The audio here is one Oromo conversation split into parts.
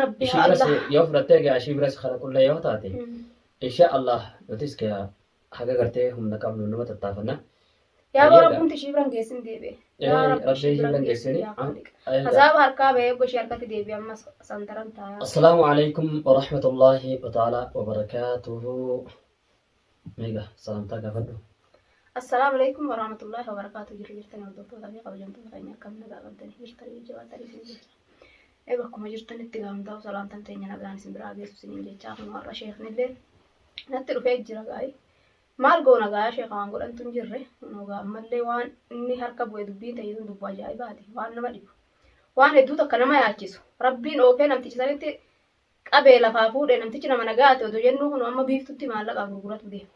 Rabbi Ishii yaa biras Allah. yoo fudhattee egaa ishii biras kana qulla yoo taate insha Allah nutis gaa haga gartee humna qabnu numa tattaafanna. Yaa boo Ayyaga. rabbumti ishii biran geessin deebi'e. Eh, Yaa rabbi Rabbi ishii ishii biran biran geessin geessini. yaa Khaaliq. Ayyaga. Azaaba harkaa bahee eeggo ishii harkatti deebi'e ammas santaran ta'a. Assalaamu alaikum wa rahmatullahi wa ta'ala wa barakaatuhu. Meega salaamtaa gaafadhu. Assalaamu alaikum warahmatullahi wabarakatuh. Jirra jirtanii hordoftoota fi kabajamtoota keenya akkam nagaa qabdanii jirtanii jabaatanii isin jecha. Egaa akkuma jirtanitti gaamtaa'u salaamtaan teenya nagaan isin biraa geessu isiniin jechaa kun har'a sheeknillee natti dhufee jira gaa'ii. Maal goona gaa sheeka waan godhantu hin jirre kunoo gaa ammallee waan inni harka bu'e dubbiin ta'e tun dubbu ajaa'ibaati waan nama dhibu. Waan hedduu takka nama yaachisu rabbiin oofee namticha sanitti qabee lafaa fuudhe namtichi nama nagaate odoo jennuu kunoo amma biiftutti maallaqaa gurguratu deema.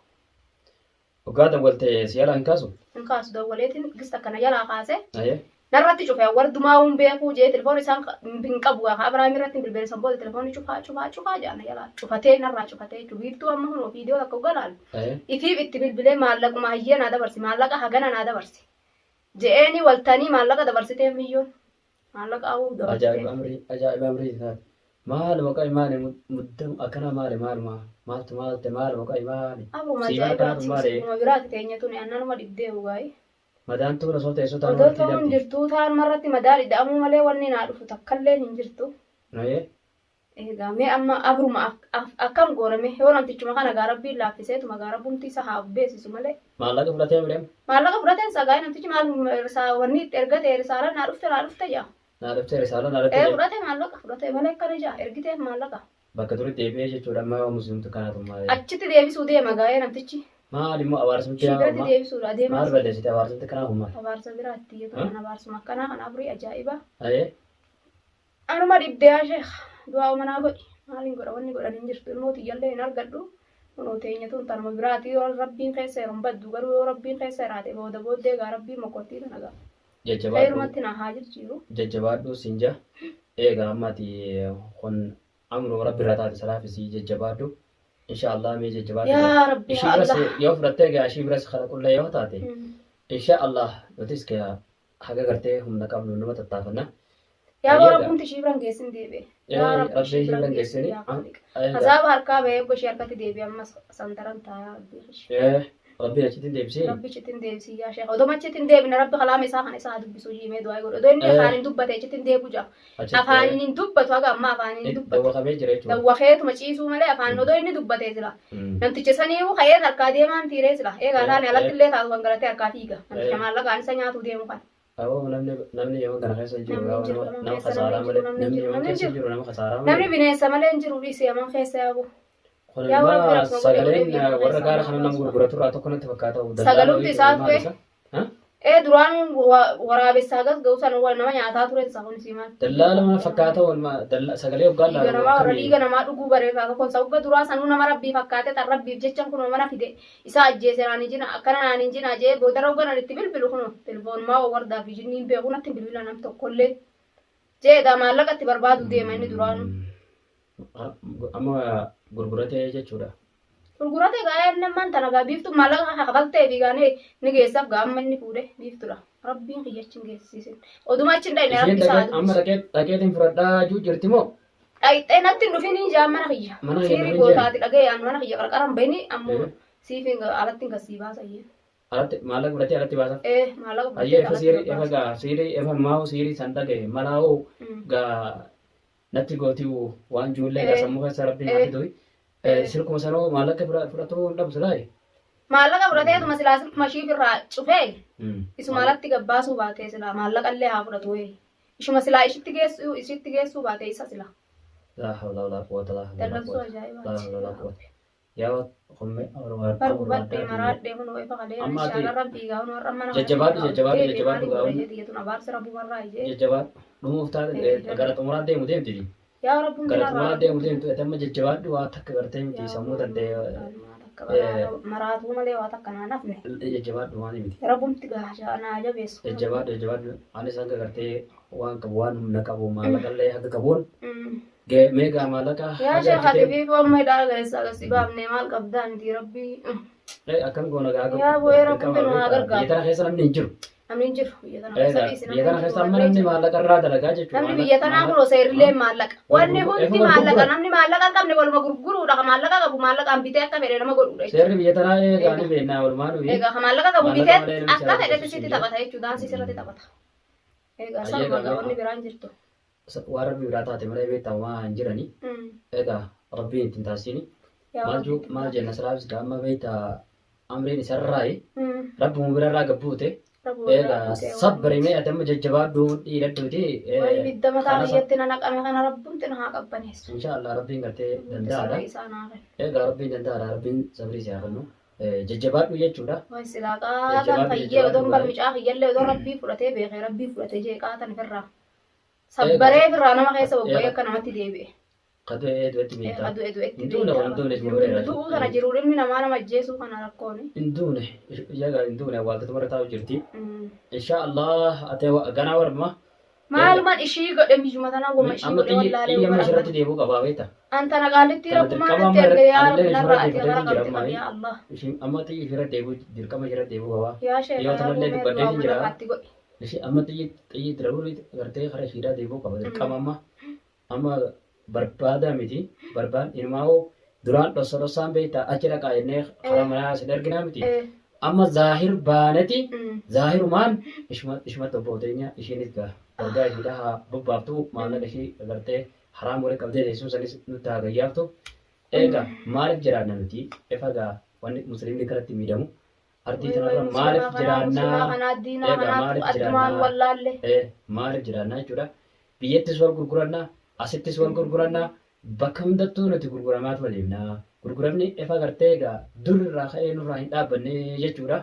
Hoggaa dawwalte si jalaa hin kaasu? Hin kaasu dawwaleetiin gista akkana jalaa kaase Ayee. narratti cufe wardumaa hin beekuu jee telefoon isaan hin qabu gaa Abrahaam irratti hin bilbile san booda telefoonni cufaa cufaa cufaa jaana jalaa cufatee narraa cufatee jechuudha biiftuu amma kunoo viidiyoo takka hoggaa laalu Ayee. ifiif itti bilbilee maallaquma hayyee naa dabarsi maallaqa hagana naa dabarsi je'eeni waltanii maallaqa dabarsitee miyyoon maallaqa awuu dabarsitee Ajaa'iba amrii ajaa'iba amrii taate. Maaluma qabi maali muddamu akkana maali maaluma maaltu maalte maaluma qabi maali. Abruma Siibaan akkanaatu ajaa'ibaati maali. musibuma biraati teenya tuni annanuma dhibdee dhugaa'ii. Madaan tuun osoo teessuu Odoo taanuma irratti ta'uun hidhamti. jirtuu taanuma irratti madaan ida'amuu malee wanni naa dhufu takkalleen hin jirtu. Ayee. Egaa mee amma abruma akkam goona mee yoo namtichuma kana gaa rabbiin laaffiseetuma gaa rabbumti isa haa of beeksisu malee. Maallaqa fudhatee mirem. Maallaqa fudhateen isaa gaa namtichi maal risaa wanni itti ergate risaalaan naa dhufte naa dhufte jaa. Naa dhufte risaalaan naa dhufte Ee jee. fudhate maallaqa fudhate malee akkana jaa ergiteef maallaqa. Bakka duritti deebi'ee jechuudha amma yoo muslimtu kanaatu maali. Achitti deebisuu deema gaa'ee namtichi. Maal immoo abaarsumti Ishii yaa biratti ummaa. deebisuudha deema. Maal balleessite abaarsumti kanaa kun maal? Abaarsa biraatti iyyatu kan abaarsuma akkanaa kan abrii ajaa'iba. Ayee. Anuma dhibdee yaa sheekh du'aa manaa godhi maaliin godha wanni godhan hin jirtu ilmoo tiyyallee hin argadhu kunoo teenya tun tanuma biraati yoo rabbiin keessa yeroo hin baddu garuu yoo rabbiin keessa jiraate booda booddee gaa rabbiin mokortii tana gaa Jajjabaadhu. Kheeyrumatti naa haa jijjiiru. Jajjabaadhu siin ja eega amma ati kun amruma rabbi irraa taate salaafisi jajjabaadhu insha Allah mee jajjabaadhu Yaa Rabbi ishii yaa biras Allah. yoo fudhattee egaa ishii biras kana qulla yoo taate insha Allah nutis gaa haga gartee humna qabnu numa tattaafanna. Yaa boo Ayyaga. rabbumti ishii biran geessin deebi'e. Eh, Yaa Rabbi Rabbi ishii ishii biran biran geessin geessini. yaa Khaaliq. Ayyaga. Azaaba harkaa bahee eeggo ishii harkatti deebi'e ammas santaran taa yaa Rabbi. Eh, Rabbiin achitti hin deebisee. Rabbi achitti hin deebisi yaa sheekh. Odoma achitti hin deebine Rabbi kalaama isaa kana isaa haa dubbisu jiimee du'aa godhu. Odoo inni Eh. afaaniin dubbate achitti hin deebu jaa. Achitti, Afaaniin hin dubbatu haga ammaa afaaniin hin dubbatu. Dawwakamee jira jechuudha. Dawwakeetuma ciisuu malee afaan odoo inni dubbatee sila. Namticha saniihu ka'ee harkaa deemaan tiiree sila. Eegaa Eh, taane eh. alatti illee taatu gangalatee harkaa fiiga. Namticha Eh. maallaqaan isa nyaatuu deemu kana. Aboo namni namni yaman kana keessa hin jiru Namni hin jiru, nama yaman nama keessa kasaaraa namni malee hin jiru, namni namni hin yaman jiru, keessa hin namni jiru nama kasaaraa Namni malee. bineensa malee hin jiru dhiisi yaman keessa yaabu. Kun Yaa immoo Rabbi rakkoo godhe sagaleen godhee biyya warra keessa gaara kana nama baasu. gurguratu irraa tokko natti fakkaata. Daldala Sagalumti wayii isaa maal ture. isa? Ha? Ee duraan waraabessaa gas ga'u sana nama nyaataa turen isa kunis maal. Dallaala mana fakkaata walma sagalee hoggaan Dhiiga laalu namaa warra akkamii? dhiiga namaa dhuguu bareerraa tokkoon isa hogga duraa sanuu nama rabbii fakkaate tan rabbiif jechan kunoo mana fide isa ajjeese naan hin jina akkana naan hin jina jee boodara hogga nan itti bilbilu kunoo telefoon wardaa fi jinniin beeku natti hin bilbila nam tokkollee jee edaa maallaqa itti barbaadu deema inni duraanuu. Amma gurguratee jechuudha. Gurgurate gaa inni ammaan tana gaa biiftuu maallaqa kafaltee fi gaa ni geessaaf gaa amma inni fuudhe biiftuudha. Rabbiin kiyya achi hin geessisin. Oduma achi hin dhayne Isheen rabbi isaa dhaqee amma dubbisu. dhaqee dhaqeetiin fudhadhaa juu jirti moo? Dhayxee natti hin dhufin jaa mana kiyya. Mana kiyya Siirii dhufin jeen. gootaati dhagee aan mana kiyya qarqara hin bahini ammoo Eh. siif hin alatti hin gasii baasa iyyee. Alatti maallaqa fudhatee alatti baasa. Ee maallaqa Ayyee fudhatee efa alatti siirii efa baasa. gaa siirii efa maahu siirii san dhagaye malaa'uu gaa natti gootiu waan juullee gaa Eh. sammuu keessa rabbiin haa Eh. fidu. Eh. Silkuma sanoo maallaqa fudhatuu hin dhabu silaayi. Maallaqa fudhateetuma silaa silkuma ishiif irraa cufee isuma alatti gabbaasuu baatee silaa maallaqa illee haa fudhatu wee. Ishuma silaa ishitti geessuu ishitti geessuu baatee isa silaa. Laa hawla walaa quwwata laa hawla walaa Dallansuu quwwata ajaa'ibaati. laa hawla walaa quwwata. Yaa komme Bar gubadhee maraadhee kunoo ifa kalee Amma ati shaararran fiigaa kunoo har'a mana jajjabaadhu jajjabaadhu jajjabaadhu maaliif godha gaa'uun jeeti jetun abaarsi rabbumarraa ijee. jajjabaadhu dhumuuf taate gara xumuraa deemu deemti. Yaa rabbuun Gara kanarraa xumuraa deemu deemtu ati amma jajjabaadhu waa takka gartee miti sammuu tantee maraatuu malee waa takka naa nafne. Jajjabaadhu waan miti. Rabbumti gaa naa jabeessu. Jajjabaadhu jajjabaadhu anis hanga gartee waan qabu waan humna qabu maallaqallee haga qabuun Mee gaa maallaqa Yaa haga sheekh ati argitee fiifuu amma hidhaa geessaa gassi baafne maal qabdaa miti rabbii. Akkam goona gaa Yaa bu'ee dirqama rabbi nu haa beektaa gargaaru. biyya tana keessa namni hin jiru. Namni hin jiru biyya tana keessa Egaa dhiisi biyya namni tana hin keessa jiru amma wallee namni jira. maallaqa irraa dalagaa jechuudha. Namni Maallaqa biyya tanaa maallaqa kunoo seerillee maallaqa. Wanni efuma hundi wal maallaqa. gurguran. Namni maallaqa hin qabne waluma gurguruudha. Ka maallaqa qabu maallaqaan bitee akka fedhe nama godhuudha jechuudha. Seerri biyya tanaa eegaa ni Egaa beeknaa walumaa nuyi egaa ka maallaqa qabu maallaqa bitee malee namni akka seera fedhetti cabsu hin sitti jiru. taphata jechuudha. Daansii sirratti taphata. Egaa Ayyee sanuma egaa egaa wanni mee biraan jirtu. waan rabbi biraa taate malee beektaa waa hin jirani. Egaa rabbiin ittiin taasisini. Yaa Maal rabbi juu ittiin maal taasisi. jenna silaafis gaa amma beektaa amriin isarraayi rabbuma birarraa gabbuute. Rabbuma biraa Egaa buutee waan sabbari miti. mee ati amma jajjabaadhu dhiiradhuuti Way ibidda mataa kana kiyyatti na naqame kana rabbumti na haa qabbaneessu. insha Allah rabbiin gartee Rabbumti danda'aadha. sabrii isaa naa kennu. Egaa rabbiin danda'aadha rabbiin sabrii si haa kennu. Jajjabaadhu jechuudha. Way silaa qaatan Jajjabaadhu fayyee jajjabaadhu odoon baay'ee. barmicaa kiyyallee odoon rabbii fudhatee beekee rabbii fudhatee jee qaatan ofirraa. Egaa Sabbaree ofirraa nama keessa bobba'ee egaa akka namatti deebi'e. ka du'e du'etti beektaa. Ka du'e du'etti Hin duune beektaa kun hin bara. duune isuma Jiruun bira du'uu kana jiruun ilmi namaa nama ajjeesuu kana rakkooni. Hin duune egaa hin duune awwaaltatu bara taa'u jirti. Insha Allah ate ganaa warma. Maaluman ishii godhe biyyuma tanaa wama ishii Amma godhe wallaalee xiyyi amma bara ishirratti kana. deebi'uu qabaa beekta. Antana qaalittii Tana rabbumaa dirqama natti amma erge yaa anillee rabbi ishirra narraa ati deebi'ee gara jira qabdi amma. qabi yaa Allah. Ishii amma xiyyi ishirra deebi'uu dirqama ishirra deebi'uu qabaa. Yaa sheeka Yoo yaa tanallee boomee dubbadheetiin du'aa jira. manarraatti godhi. Ishii amma xiyyi xiyyi diraburii gartee karaa ishiidhaa deebi'uu qaba dirqama amma amma barbaada miti barbaan inumaa duraan dhossa dhossaan beektaa achi dhaqaa jennee karaa manaa isin erginaa miti. Amma zaahir baaneti zaahirumaan ishumatti obbo Teenya ishiinis gaa ergaa ishiidhaa haa bobbaaftu maallaqa ishii gartee haraam walitti qabdee teessuu sanis nutti haa gayyaaftu. Egaa maaliif jiraanna nuti ifa gaa wanni musliimni kanatti miidhamu ardii Way way tanarra muslimaa maaliif kanaa muslimaa jiraannaa kanaa diinaa egaa kanaatu maaliif addumaan jiraannaa wallaalle. Maaliif jiraannaa jechuudha. Biyyattis wal gurgurannaa asittis wal gurgurannaa bakka hundattuu nuti gurguramaatuma deemna. Gurguramni ifa gartee egaa dur irraa ka'ee nurraa hin dhaabbanne jechuudha.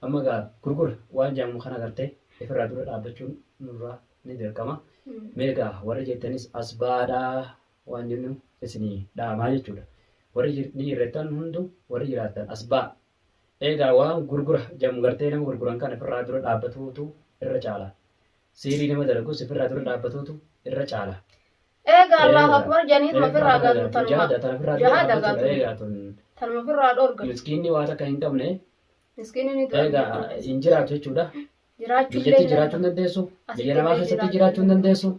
Amma egaa gurgura waan jedhamu kana gartee ifirraa dura dhaabbachuun nurraa ni dirqama. Mee egaa warri jettanis as baadhaa waan jennu isinii dhaamaa jechuudha. Warri ni jirrettan hundu warri jiraattan as baa. Egaa waan gurgura jedhamu gartee nama gurguran kana ifirraa dura dhaabbatuutu irra caala. Siirii nama dalagus ifirraa dura dhaabbatuutu irra caala. Egaa Allahu Egaa akbar janiituma egaa ofirraa gaatu tanuma jahaada tan ofirraa dura jahaada dhaabbatudha. gaatu Egaa tun tanuma ofirraa dhoorgan. miskiinni waa takka hin qabne Miskiinni ni du'a egaa biyya tana keessa. hin jiraatu jechuudha. Jiraachuullee Biyyatti hin jiraachuu hin danda'u. dandeessu. Biyya Asitti namaa illee keessatti jiraachuu jiraachuu hin hin danda'u. dandeessu.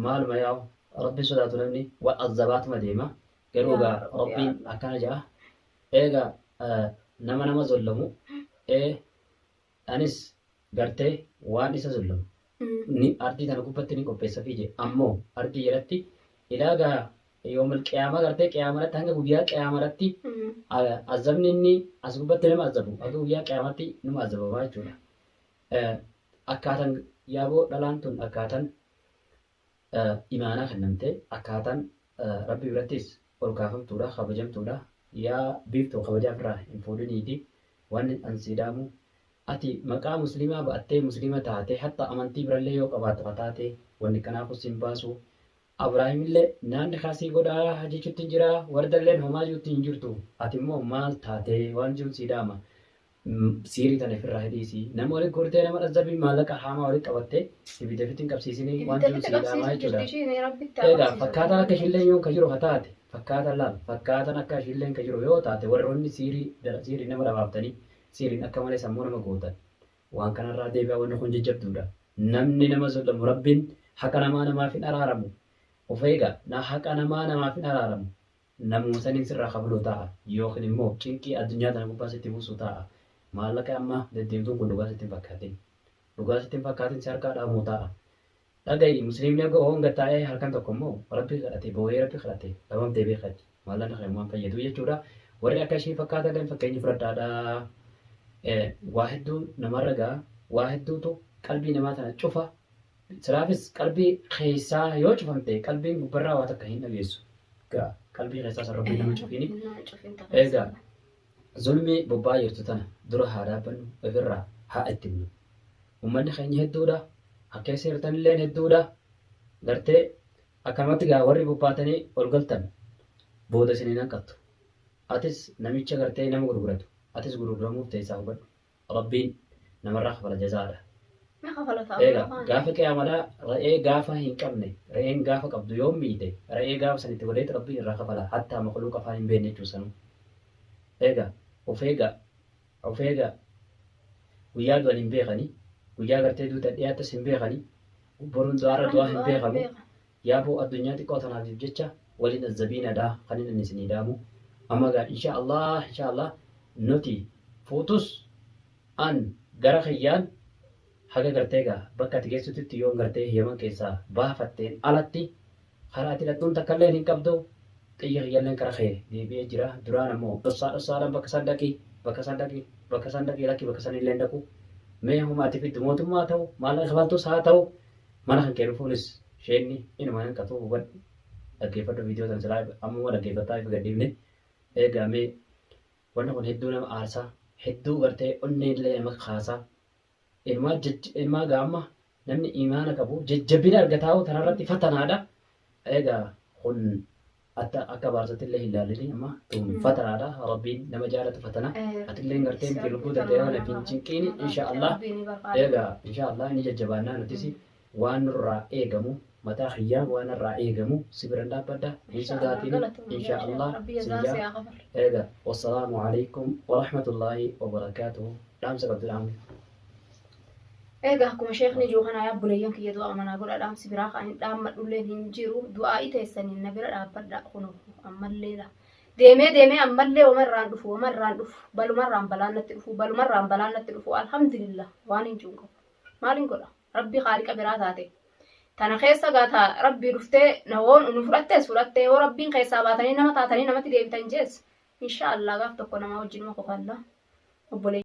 Maaluma yaa'u rabbi sodaatu namni waa azzabaatuma deema. Garuu Yaa egaa Rabbi yaa rabbiin Allah. akkana jedha. Egaa nama nama zollamu anis gartee waan isa zollamu ni ardii tana gubbatti ni qopheessa fi jedhe ammoo ardii jalatti ilaagaa yoomil qiyaamaa gartee qiyaamarratti hanga guyyaa qiyaamarratti azabni inni as gubbatti nama azabu hanga guyyaa qiyaamatti nama azabamaa jechuudha. Akkaataan yaaboo dhalaan tun akkaataan imaanaa kennamte akkaataan rabbi birattis ol kaafamtuudha kabajamtuudha yaa biiftuu kabajaa ofirraa hin fuudhiniiti wanni an sii dhaamu ati maqaa musliimaa ba'attee musliima taate hatta amantii birallee yoo qabaattu ka taate wanni kanaafuu sin baasu Abraahimillee naanni kaasii godhaa jechuutti hin jira wardalleen homaa jirutti hin jirtu ati immoo maal taate waan jiruun sii dhaama siirii tana ofirraa hidhiisi nama walitti guurtee nama dhazzabii maallaqa haamaa walitti qabattee ibidda ofitti hin qabsiisinii waan Ibidda jiruun ofitti sii dhaamaa qabsiisu jechuudha. jirti ishiin rabbitti haa Egaa qabsiisu fakkaataan akka ishiillee yoo ka jiru ha taate fakkaataan laal fakkaataan akka ishiillee ka jiru yoo taate warroonni siirii siirii nama dhabaaftanii siiriin akka malee sammuu nama gootan waan kanarraa deebi'aa wanni kun jajjabduudha. Namni nama zollamu rabbiin haqa namaa namaaf hin araaramu. Of eegaa na haqa namaa namaaf hin araaramu. Namuma saniin sirraa kafaluu ta'a yookiin immoo cinqii addunyaa tana gubbaa sitti buusuu ta'a. Maallaqa amma deddeemtuun kun dhugaa sitti hin fakkaatin. Dhugaa sitti hin fakkaatin si harkaa dhaamuu ta'a. Dhaga'i musliimni akka hoonga taa'ee halkan tokko immoo rabbi kadhate boo'ee rabbi kadhate dhabamtee beekati. Maallaqni kan waan fayyadu jechuudha. Warri akka ishii fakkaatan fakkeenya fudhadhaadha. Waa hedduu namarra ga'a. Waa hedduutu qalbii namaa tana cufa. Silaafis qalbii keessaa yoo cufamte qalbiin gubbarraa waa takka hin dhageessu. Ga'a qalbii keessaa san rabbiin nama cufiini. Nama cufin ta Egaa keessaa. zulmii bobba'aa jirtu tana dura haa dhaabbannu ofirraa haa ittifnu. Uummanni keenya hedduudha. Akka keessa jirtanilleen hedduudha. Gartee akkanumatti gaa warri bobbaatanii ol galtan booda isin hin hanqattu. Atis namicha gartee nama gurguratu atis gurguramuuf teessaa hubadhu. Rabbiin namarraa kafala jazaadha. Na kafala ta'a Egaa afaan. gaafa qiyaamadhaa re'ee gaafa hin qabne re'een gaafa qabdu yoo miite re'ee gaafa sanitti godheet rabbiin irraa kafala hattaa makluuqa afaan hin beekne jechuu sanuu. Egaa of eegaa of eegaa Guyyaa du'an hin beekani. Guyyaa gartee duutan dhiyaattes hin beekani. Boruun du'aarra du'aa hin beekamu. Yaaboo addunyaa xiqqoo tanaatiif jecha waliin azzabiinadha kan inni isinii dhaamu. Amma gaa insha Allah insha Allah nuti fuutus an gara kiyyaan haga gartee gaa bakka ati geessitutti yoon gartee Yaman keessaa baafatteen alatti karaa ati dhaqxuun takkalleen hin qabdu. Xiyyi kiyyalleen kara kee deebi'ee jira. Duraan ammoo dhossaa dhossaadhaan bakka san dhaqi, bakka san dhaqi, bakka san dhaqi, lakki bakka sanillee hin dhaqu. Mee homa ati fiddu mootummaa ta'u, maallaqa kafaltus haa ta'u, mana kan kee dhufuunis sheenni inuma hin hanqatu hubadhu. Dhaggeeffadhu viidiyoo tan silaa ammuma dhaggeeffattaa ifa gadhiifne. Eegaa mee wanni kun hedduu nama aarsa, hedduu gartee onneellee nama kaasa. Ilmaa jaj ilmaa gaa amma namni imaana qabu jajjabina argataa'u tanarratti fatanaadha. Egaa kun atta akka abaarsatti illee hin laalini amma tun fatanaadha. Rabbiin nama jaalatu fatana. Atillee gartee miti lubbuu tantee kana hin cinqiini insha Allah. Egaa insha Allah inni jajjabaannaa nutis waan nurraa eegamu mataa kiyyaan waan narraa eegamu si biran dhaabbadha hin sodaatin insha Allah sin jaa. Egaa wassalaamu alaikum warahmatullaahi wabarakaatuhu. Dhaamsa qabdu dhaamne. Egaa akkuma sheekni jiru kana yaa obboleeyyan kiyya du'aa manaa godha dhaamsi biraa kan hin dhaammadhulleen hin jiru du'aa'ii teessaniin na bira dhaabbadha kunoo ammallee la deemee deemee ammallee wamarraan dhufu wamarraan dhufu balumarraan balaan natti dhufu balumarraan balaan natti dhufu alhamdulillah waan hin jiru qabu maalin godha rabbii kaaliqa biraa taate tana keessa gaata rabbii dhuftee na woon nu fudhattees fudhattee yoo rabbiin keessaa baatanii nama taatanii namatti deebitan jees insha Allah gaaf tokko namaa wajjinuma kofalla obboleeyyan.